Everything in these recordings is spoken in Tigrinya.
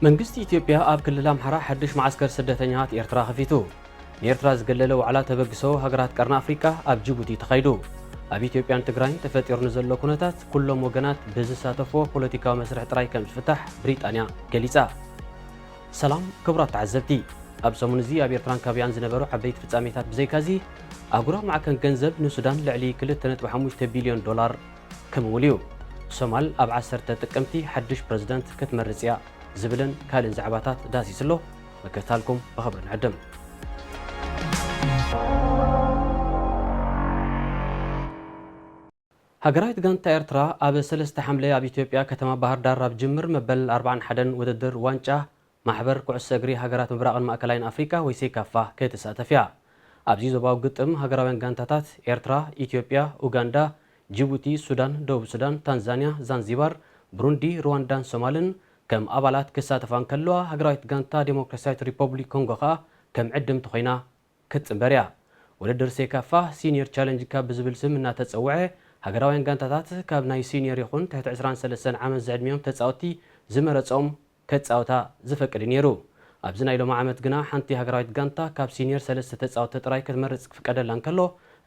መንግስቲ ኢትዮጵያ ኣብ ክልል ኣምሓራ ሓድሽ መዓስከር ስደተኛታት ኤርትራ ከፊቱ። ንኤርትራ ዝገለለ ዋዕላ ተበግሶ ሃገራት ቀርኒ ኣፍሪቃ ኣብ ጅቡቲ ተኻይዱ። ኣብ ኢትዮጵያን ትግራይን ተፈጢሩ ንዘሎ ኩነታት ኩሎም ወገናት ብዝሳተፍዎ ፖለቲካዊ መስርሕ ጥራይ ከም ዝፍታሕ ብሪጣንያ ገሊጻ። ሰላም ክቡራት ተዓዘብቲ፣ ኣብ ሰሙን እዚ ኣብ ኤርትራን ከባቢኣን ዝነበሩ ዓበይቲ ፍጻሜታት ብዘይካዚ፣ ኣህጉራዊ ማዕከን ገንዘብ ንሱዳን ልዕሊ ክልተ ነጥቢ ሓሙሽተ ቢልዮን ዶላር ክምውል እዩ። ሶማል ኣብ ዓሰርተ ጥቅምቲ ሓድሽ ፕረዚደንት ክትመርጽ እያ ዝብልን ካልእን ዛዕባታት ዳሲሱ ኣሎ። ምክትታልኩም ብኽብሪ ንዕድም። ሃገራዊት ጋንታ ኤርትራ ኣብ ሰለስተ ሓምለ ኣብ ኢትዮጵያ ከተማ ባህር ዳር ኣብ ጅምር መበል ኣርባዓን ሓደን ውድድር ዋንጫ ማሕበር ኩዕሶ እግሪ ሃገራት ምብራቕን ማእከላይን ኣፍሪቃ ወይ ሴካፋ ክትሳተፍ እያ። ኣብዚ ዞባዊ ግጥም ሃገራውያን ጋንታታት ኤርትራ፣ ኢትዮጵያ፣ ኡጋንዳ፣ ጅቡቲ፣ ሱዳን፣ ደቡብ ሱዳን፣ ታንዛንያ፣ ዛንዚባር፣ ብሩንዲ፣ ሩዋንዳን ሶማልን ከም ኣባላት ክሳተፋ እንከለዋ፣ ሃገራዊት ጋንታ ዴሞክራሲያዊት ሪፖብሊክ ኮንጎ ከኣ ከም ዕድምቲ ኮይና ክትጽንበር እያ። ውድድር ሴካፋ ሲኒየር ቻለንጅ ካፕ ብዝብል ስም እናተጸውዐ፣ ሃገራውያን ጋንታታት ካብ ናይ ሲኒየር ይኹን ትሕቲ ዕስራን ሰለስተን ዓመት ዝዕድሚኦም ተጻወትቲ ዝመረጾም ከጻወታ ዝፈቅድ እዩ ነይሩ። ኣብዚ ናይ ሎሚ ዓመት ግና ሓንቲ ሃገራዊት ጋንታ ካብ ሲኒየር ሰለስተ ተጻወትቲ ጥራይ ክትመርጽ ክፍቀደላ እንከሎ፣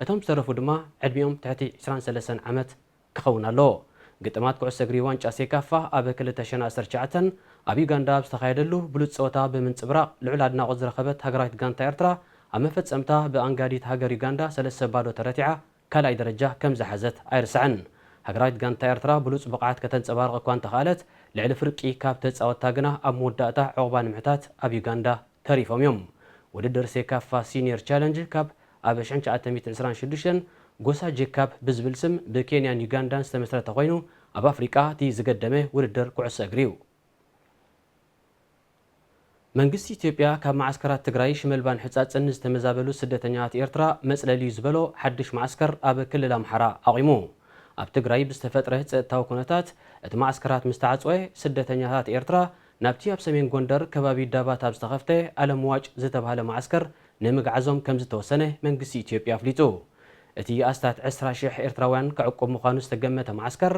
እቶም ዝተረፉ ድማ ዕድሚኦም ትሕቲ ዕስራን ሰለስተን ዓመት ክኸውን ኣለዎ። ግጥማት ኩዕሶ እግሪ ዋንጫ ሴካፋ ኣብ ክልተ ሽሕን ዓሰርተ ትሽዓተን ኣብ ዩጋንዳ ኣብ ዝተኻየደሉ ብሉጽ ጸወታ ብምንጽብራቕ ልዑል ኣድናቖት ዝረኸበት ሃገራዊት ጋንታ ኤርትራ፣ ኣብ መፈጸምታ ብኣንጋዲት ሃገር ዩጋንዳ ሰለስተ ባዶ ተረቲዓ ካልኣይ ደረጃ ከም ዝሓዘት ኣይርሳዕን። ሃገራዊት ጋንታ ኤርትራ ብሉጽ ብቕዓት ከተንጸባርቕ እኳ እንተኽኣለት፣ ልዕሊ ፍርቂ ካብ ተጻወትታ ግና ኣብ መወዳእታ ዕቑባ ንምሕታት ኣብ ዩጋንዳ ተሪፎም እዮም። ውድድር ሴካፋ ሲኒየር ቻለንጅ ካፕ ኣብ ሽሕን ትሽዓተ ሚእትን ዕስራን ሽዱሽተን ጎሳ ጄካፕ ብዝብል ስም ብኬንያን ዩጋንዳን ዝተመስረተ ኮይኑ፣ ኣብ ኣፍሪቃ እቲ ዝገደመ ውድድር ኩዕሶ እግሪ እዩ። መንግስቲ ኢትዮጵያ ካብ መዓስከራት ትግራይ ሽመልባን ሕጻጽን ንዝተመዛበሉ ስደተኛታት ኤርትራ መጽለሊ እዩ ዝበሎ ሓድሽ መዓስከር ኣብ ክልል ኣምሓራ ኣቑሙ። ኣብ ትግራይ ብዝተፈጥረ ጸጥታዊ ኩነታት እቲ መዓስከራት ምስ ተዓጽወ፣ ስደተኛታት ኤርትራ ናብቲ ኣብ ሰሜን ጎንደር ከባቢ ዳባት ኣብ ዝተኸፍተ ኣለምዋጭ ዝተባህለ መዓስከር ንምግዓዞም ከም ዝተወሰነ መንግስቲ ኢትዮጵያ ኣፍሊጡ። እቲ ኣስታት ዕስራ ሽሕ ኤርትራውያን ከዕቁብ ምዃኑ ዝተገመተ መዓስከር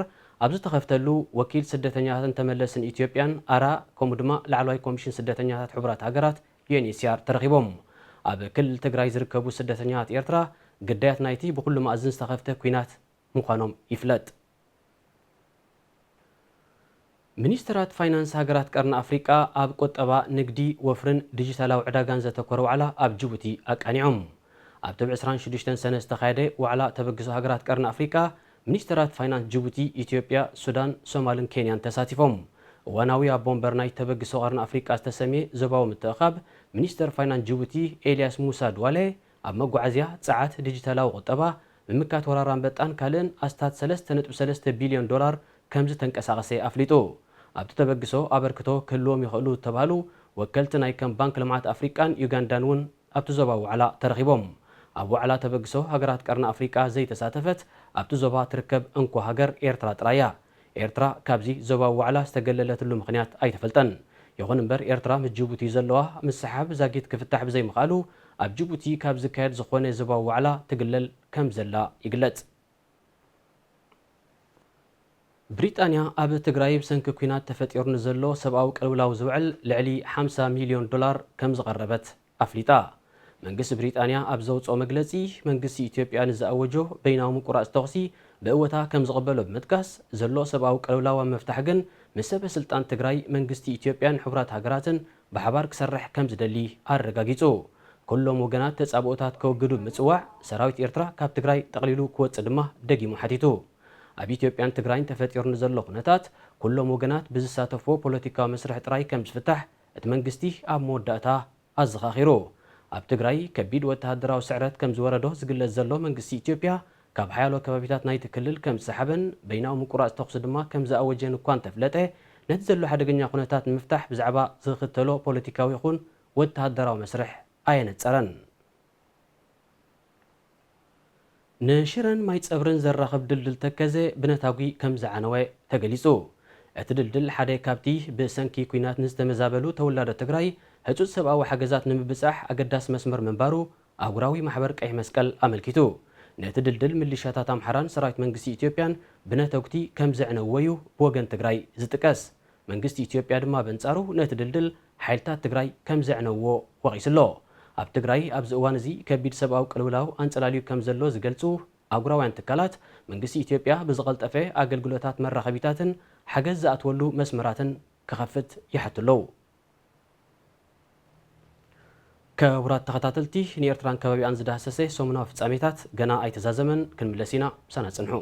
ኣብ ዝተኸፍተሉ፣ ወኪል ስደተኛታትን ተመለስን ኢትዮጵያን ኣራ፣ ከምኡ ድማ ላዕለዋይ ኮሚሽን ስደተኛታት ሕቡራት ሃገራት፣ ዩ ኤን ኤች ሲ ኣር፣ ተረኺቦም። ኣብ ክልል ትግራይ ዝርከቡ ስደተኛታት ኤርትራ ግዳያት ናይቲ ብኹሉ መኣዝን ዝተኸፍተ ኲናት ምዃኖም ይፍለጥ። ሚኒስተራት ፋይናንስ ሃገራት ቀርኒ ኣፍሪቃ ኣብ ቁጠባ፣ ንግዲ፣ ወፍርን ዲጂታላዊ ዕዳጋን ዘተኮረ ዋዕላ ኣብ ጅቡቲ ኣቃኒዖም። ኣብቲ ብ ዕስራን ሽዱሽተን ሰነ ዝተኻየደ ዋዕላ ተበግሶ ሃገራት ቀርኒ ኣፍሪቃ፣ ሚኒስተራት ፋይናንስ ጅቡቲ፣ ኢትዮጵያ፣ ሱዳን፣ ሶማልን ኬንያን ተሳቲፎም። እዋናዊ ኣቦ ወንበር ናይ ተበግሶ ቀርኒ ኣፍሪቃ ዝተሰምየ ዞባዊ ምትእኻብ፣ ሚኒስተር ፋይናንስ ጅቡቲ ኤልያስ ሙሳ ድዋሌ፣ ኣብ መጓዓዝያ፣ ጸዓት፣ ዲጂታላዊ ቁጠባ፣ ምምካት ወራር ኣንበጣን ካልእን ኣስታት ሰለስተ ነጥቢ ሰለስተ ቢልዮን ዶላር ከም ዝተንቀሳቐሰ ኣፍሊጡ። ኣብቲ ተበግሶ ኣበርክቶ ክህልዎም ይኽእሉ ዝተባህሉ ወከልቲ ናይ ከም ባንክ ልምዓት ኣፍሪቃን ዩጋንዳን እውን ኣብቲ ዞባዊ ዋዕላ ተረኺቦም። ኣብ ዋዕላ ተበግሶ ሃገራት ቀርኒ ኣፍሪቃ ዘይተሳተፈት ኣብቲ ዞባ ትርከብ እንኮ ሃገር ኤርትራ ጥራይ እያ። ኤርትራ ካብዚ ዞባዊ ዋዕላ ዝተገለለትሉ ምኽንያት ኣይተፈልጠን። ይኹን እምበር፣ ኤርትራ ምስ ጅቡቲ ዘለዋ ምስሕሓብ ዛጊት ክፍታሕ ብዘይምኽኣሉ፣ ኣብ ጅቡቲ ካብ ዝካየድ ዝኾነ ዞባዊ ዋዕላ ትግለል ከም ዘላ ይግለጽ። ብሪጣንያ ኣብ ትግራይ ብሰንኪ ኲናት ተፈጢሩ ንዘሎ ሰብኣዊ ቅልውላው ዝውዕል ልዕሊ ሓምሳ ሚልዮን ዶላር ከም ዝቐረበት ኣፍሊጣ። መንግስቲ ብሪጣንያ ኣብ ዘውጽኦ መግለጺ፣ መንግስቲ ኢትዮጵያ ንዝኣወጆ በይናዊ ምቁራጽ ተኹሲ ብእወታ ከም ዝቕበሎ ብምጥቃስ፣ ዘሎ ሰብኣዊ ቅልውላው ኣብ ምፍታሕ ግን ምስ ሰበ ስልጣን ትግራይ፣ መንግስቲ ኢትዮጵያን ሕቡራት ሃገራትን ብሓባር ክሰርሕ ከም ዝደሊ ኣረጋጊጹ። ኩሎም ወገናት ተጻብኦታት ከወግዱ ብምጽዋዕ፣ ሰራዊት ኤርትራ ካብ ትግራይ ጠቕሊሉ ክወጽእ ድማ ደጊሙ ሓቲቱ። ኣብ ኢትዮጵያን ትግራይን ተፈጢሩ ንዘሎ ኩነታት፣ ኩሎም ወገናት ብዝሳተፍዎ ፖለቲካዊ መስርሕ ጥራይ ከም ዝፍታሕ እቲ መንግስቲ ኣብ መወዳእታ ኣዘኻኺሩ። ኣብ ትግራይ ከቢድ ወተሃደራዊ ስዕረት ከም ዝወረዶ ዝግለጽ ዘሎ መንግስቲ ኢትዮጵያ፣ ካብ ሓያሎ ከባቢታት ናይቲ ክልል ከም ዝሰሓበን በይናዊ ምቁራጽ ተኹሲ ድማ ከም ዝኣወጀን እኳ እንተፍለጠ፣ ነቲ ዘሎ ሓደገኛ ኩነታት ንምፍታሕ ብዛዕባ ዝኽተሎ ፖለቲካዊ ይኹን ወተሃደራዊ መስርሕ ኣየነጸረን። ንሽረን ማይ ጸብርን ዘራኽብ ድልድል ተከዘ ብነታጒ ከም ዝዓነወ ተገሊጹ። እቲ ድልድል ሓደ ካብቲ ብሰንኪ ኲናት ንዝተመዛበሉ ተወላዶ ትግራይ ህጹጽ ሰብኣዊ ሓገዛት ንምብጻሕ ኣገዳሲ መስመር ምንባሩ ኣህጉራዊ ማሕበር ቀይሕ መስቀል ኣመልኪቱ። ነቲ ድልድል ሚሊሻታት ኣምሓራን ሰራዊት መንግስቲ ኢትዮጵያን ብነተጉቲ ከም ዘዕነውዎ እዩ ብወገን ትግራይ ዝጥቀስ። መንግስቲ ኢትዮጵያ ድማ በንጻሩ ነቲ ድልድል ሓይልታት ትግራይ ከም ዘዕነውዎ ወቒሱ ኣሎ። ኣብ ትግራይ ኣብዚ እዋን እዚ ከቢድ ሰብኣዊ ቅልውላው ኣንጸላልዩ ከም ዘሎ ዝገልጹ ኣህጉራውያን ትካላት፣ መንግስቲ ኢትዮጵያ ብዝቐልጠፈ ኣገልግሎታት መራኸቢታትን ሓገዝ ዝኣትወሉ መስመራትን ክኸፍት ይሓቱ ኣለዉ። ክቡራት ተኸታተልቲ፣ ንኤርትራን ከባቢኣን ዝዳህሰሰ ሰሙናዊ ፍጻሜታት ገና ኣይተዛዘመን፣ ክንምለስ ኢና። ምሳና ጽንሑ።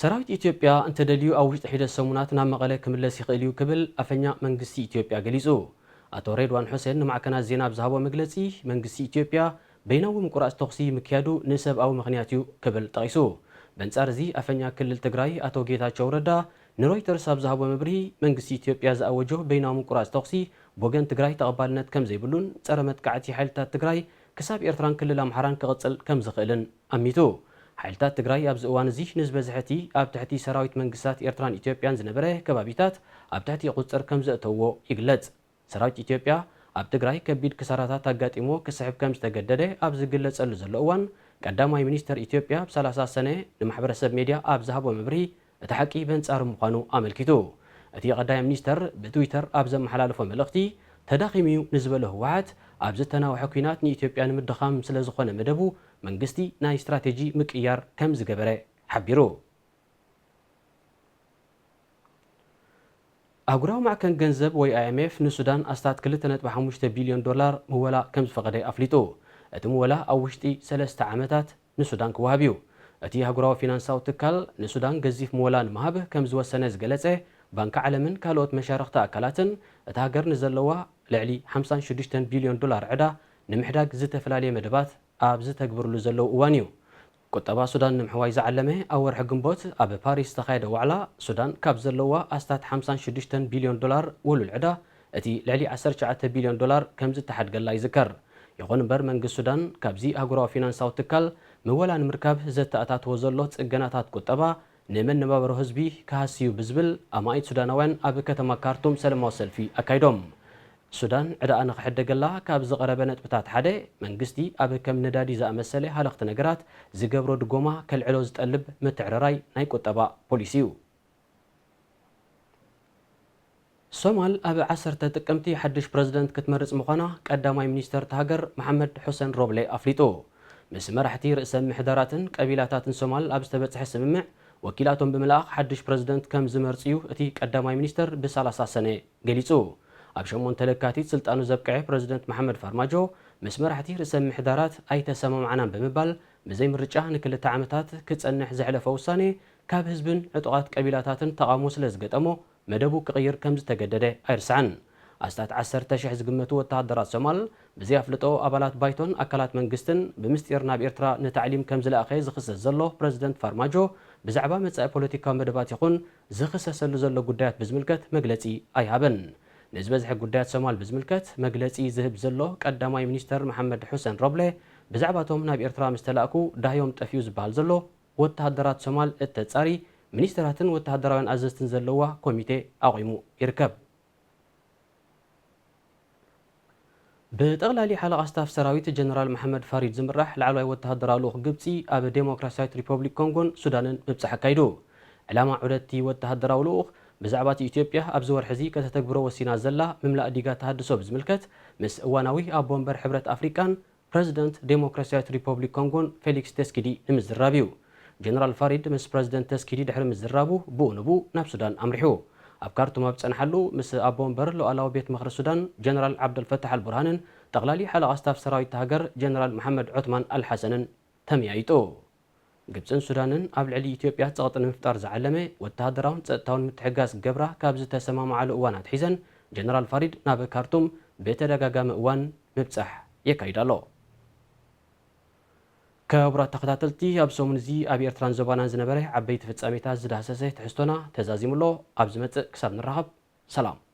ሰራዊት ኢትዮጵያ እንተደልዩ ኣብ ውሽጢ ሒደት ሰሙናት ናብ መቐለ ክምለስ ይኽእል እዩ ክብል ኣፈኛ መንግስቲ ኢትዮጵያ ገሊጹ። ኣቶ ሬድዋን ሑሴን ንማዕከናት ዜና ኣብ ዝሃቦ መግለጺ፣ መንግስቲ ኢትዮጵያ በይናዊ ምቁራጽ ተኹሲ ምክያዱ ንሰብኣዊ ምኽንያት እዩ ክብል ጠቒሱ። በንጻር እዚ ኣፈኛ ክልል ትግራይ ኣቶ ጌታቸው ረዳ ንሮይተርስ ኣብ ዝሃቦ መብርሂ፣ መንግስቲ ኢትዮጵያ ዝኣወጆ በይናዊ ምቁራጽ ተኹሲ ብወገን ትግራይ ተቐባልነት ከም ዘይብሉን ጸረ መጥቃዕቲ ሓይልታት ትግራይ ክሳብ ኤርትራን ክልል ኣምሓራን ክቕጽል ከም ዝኽእልን ኣሚቱ። ሓይልታት ትግራይ ኣብዚ እዋን እዚ ንዝበዝሐ እቲ ኣብ ትሕቲ ሰራዊት መንግስታት ኤርትራን ኢትዮጵያን ዝነበረ ከባቢታት ኣብ ትሕቲ ቁጽጽር ከም ዘእተዎ ይግለጽ። ሰራዊት ኢትዮጵያ ኣብ ትግራይ ከቢድ ክሳራታት ኣጋጢሞ ክስሕብ ከም ዝተገደደ ኣብ ዝግለጸሉ ዘሎ እዋን፣ ቀዳማይ ሚኒስተር ኢትዮጵያ ብ ሰላሳ ሰነ ንማሕበረሰብ ሜድያ ኣብ ዝሃቦ መብርሂ፣ እቲ ሓቂ በንጻሩ ምዃኑ ኣመልኪቱ። እቲ ቀዳማይ ሚኒስተር ብትዊተር ኣብ ዘመሓላለፎ መልእኽቲ፣ ተዳኺሙ እዩ ንዝበሎ ህወሓት፣ ኣብ ዝተናውሐ ኲናት ንኢትዮጵያ ንምድኻም ስለ ዝኾነ መደቡ፣ መንግስቲ ናይ ስትራቴጂ ምቅይያር ከም ዝገበረ ሓቢሩ። ኣህጉራዊ ማዕከን ገንዘብ ወይ ኣይ ኤም ኤፍ ንሱዳን ኣስታት ክልተ ነጥቢ ሓሙሽተ ቢልዮን ዶላር ምወላ ከም ዝፈቐደ ኣፍሊጡ። እቲ ምወላ ኣብ ውሽጢ ሰለስተ ዓመታት ንሱዳን ክወሃብ እዩ። እቲ ኣህጉራዊ ፊናንሳዊ ትካል ንሱዳን ገዚፍ ምወላ ንምሃብ ከም ዝወሰነ ዝገለጸ፣ ባንኪ ዓለምን ካልኦት መሻርኽቲ ኣካላትን፣ እታ ሃገር ንዘለዋ ልዕሊ ሓምሳን ሽዱሽተን ቢልዮን ዶላር ዕዳ ንምሕዳግ ዝተፈላለየ መደባት ኣብ ዝተግብርሉ ዘለዉ እዋን እዩ። ቁጠባ ሱዳን ንምሕዋይ ዝዓለመ ኣብ ወርሒ ግንቦት ኣብ ፓሪስ ዝተኻየደ ዋዕላ፣ ሱዳን ካብ ዘለዋ ኣስታት ሓምሳን ሽዱሽተን ቢልዮን ዶላር ውሉል ዕዳ፣ እቲ ልዕሊ ዓሰርተ ትሽዓተ ቢልዮን ዶላር ከም ዝተሓድገላ ይዝከር። ይኹን እምበር፣ መንግስቲ ሱዳን ካብዚ ኣህጉራዊ ፊናንሳዊ ትካል ምወላ ንምርካብ ዘተኣታትዎ ዘሎ ጽገናታት ቁጠባ ንመነባብሮ ህዝቢ ክሃስዩ ብዝብል ኣማኢት ሱዳናውያን ኣብ ከተማ ካርቱም ሰለማዊ ሰልፊ ኣካይዶም። ሱዳን ዕዳኣ ንኽሕደገላ ካብ ዝቐረበ ነጥብታት ሓደ፣ መንግስቲ ኣብ ከም ነዳዲ ዝኣመሰለ ሃለኽቲ ነገራት ዝገብሮ ድጎማ ከልዕሎ ዝጠልብ ምትዕርራይ ናይ ቁጠባ ፖሊሲ እዩ። ሶማል ኣብ ዓሰርተ ጥቅምቲ ሓድሽ ፕረዚደንት ክትመርጽ ምዃና ቀዳማይ ሚኒስተር እታ ሃገር መሓመድ ሑሰን ሮብሌ ኣፍሊጡ። ምስ መራሕቲ ርእሰ ምምሕዳራትን ቀቢላታትን ሶማል ኣብ ዝተበጽሐ ስምምዕ፣ ወኪላቶም ብምልኣኽ ሓድሽ ፕረዚደንት ከም ዝመርጽ እዩ እቲ ቀዳማይ ሚኒስተር ብሰላሳ ሰነ ገሊጹ። ኣብ ሸሞንተ ለካቲት ስልጣኑ ዘብቅዐ ፕረዚደንት መሓመድ ፋርማጆ፣ ምስ መራሕቲ ርእሰ ምምሕዳራት ኣይተሰማምዓናን ብምባል፣ ብዘይ ምርጫ ንክልተ ዓመታት ክጸንሕ ዘሕለፎ ውሳኔ፣ ካብ ህዝብን ዕጡቓት ቀቢላታትን ተቓውሞ ስለ ዝገጠሞ፣ መደቡ ክቕይር ከም ዝተገደደ ኣይርሳዕን። ኣስታት ዓሰርተ ሽሕ ዝግመቱ ወተሃደራት ሶማል፣ ብዘይ ኣፍልጦ ኣባላት ባይቶን ኣካላት መንግስትን ብምስጢር ናብ ኤርትራ ንታዕሊም ከም ዝለኣኸ ዝኽሰስ ዘሎ ፕረዚደንት ፋርማጆ፣ ብዛዕባ መጻኢ ፖለቲካዊ መደባት ይኹን ዝኽሰሰሉ ዘሎ ጉዳያት ብዝምልከት መግለጺ ኣይሃበን። ንዝበዝሐ ጉዳያት ሶማል ብዝምልከት መግለጺ ዝህብ ዘሎ ቀዳማይ ሚኒስተር መሓመድ ሑሰን ሮብሌ፣ ብዛዕባቶም ናብ ኤርትራ ምስ ተላእኩ ዳህዮም ጠፊኡ ዝበሃል ዘሎ ወተሃደራት ሶማል እተጻሪ፣ ሚኒስተራትን ወተሃደራውያን ኣዘዝትን ዘለዋ ኮሚቴ ኣቑሙ ይርከብ። ብጠቕላሊ ሓለቓ ስታፍ ሰራዊት ጀነራል መሓመድ ፋሪድ ዝምራሕ ላዕለዋይ ወተሃደራዊ ልኡኽ ግብጺ ኣብ ዴሞክራሲያዊት ሪፐብሊክ ኮንጎን ሱዳንን ምብጻሕ ኣካይዱ። ዕላማ ዑደት'ቲ ወተሃደራዊ ልኡኽ፣ ብዛዕባ'ቲ ኢትዮጵያ ኣብዚ ወርሒ እዚ ከተተግብሮ ወሲና ዘላ ምምላእ ዲጋ ተሃድሶ ብዝምልከት፣ ምስ እዋናዊ ኣቦ ወንበር ሕብረት ኣፍሪቃን ፕረዚደንት ዴሞክራሲያዊት ሪፐብሊክ ኮንጎን ፌሊክስ ቴስኪዲ ንምዝራብ እዩ። ጀነራል ፋሪድ ምስ ፕረዚደንት ተስኪዲ ድሕሪ ምዝራቡ፣ ብኡ ንብኡ ናብ ሱዳን ኣምሪሑ። ኣብ ካርቱም ኣብ ዝጸንሓሉ፣ ምስ ኣቦ ወንበር ሉኣላዊ ቤት ምኽሪ ሱዳን ጀነራል ዓብደልፈታሕ ኣልቡርሃንን ጠቕላሊ ሓለቓ ስታፍ ሰራዊት እታ ሃገር ጀነራል መሓመድ ዖትማን ኣልሓሰንን ተመያይጡ። ግብጽን ሱዳንን ኣብ ልዕሊ ኢትዮጵያ ጸቕጢ ንምፍጣር ዝዓለመ ወተሃደራውን ጸጥታውን ምትሕግጋዝ ክገብራ ካብ ዝተሰማምዓሉ እዋን ኣትሒዘን፣ ጀነራል ፋሪድ ናብ ካርቱም ብተደጋጋሚ እዋን ምብጻሕ የካይድ ኣሎ። ክቡራት ተኸታተልቲ፣ ኣብ ሰሙን እዚ ኣብ ኤርትራን ዞባናን ዝነበረ ዓበይቲ ፍጻሜታት ዝዳህሰሰ ትሕዝቶና ተዛዚሙ ኣሎ። ኣብ ዝመጽእ ክሳብ ንራኸብ፣ ሰላም።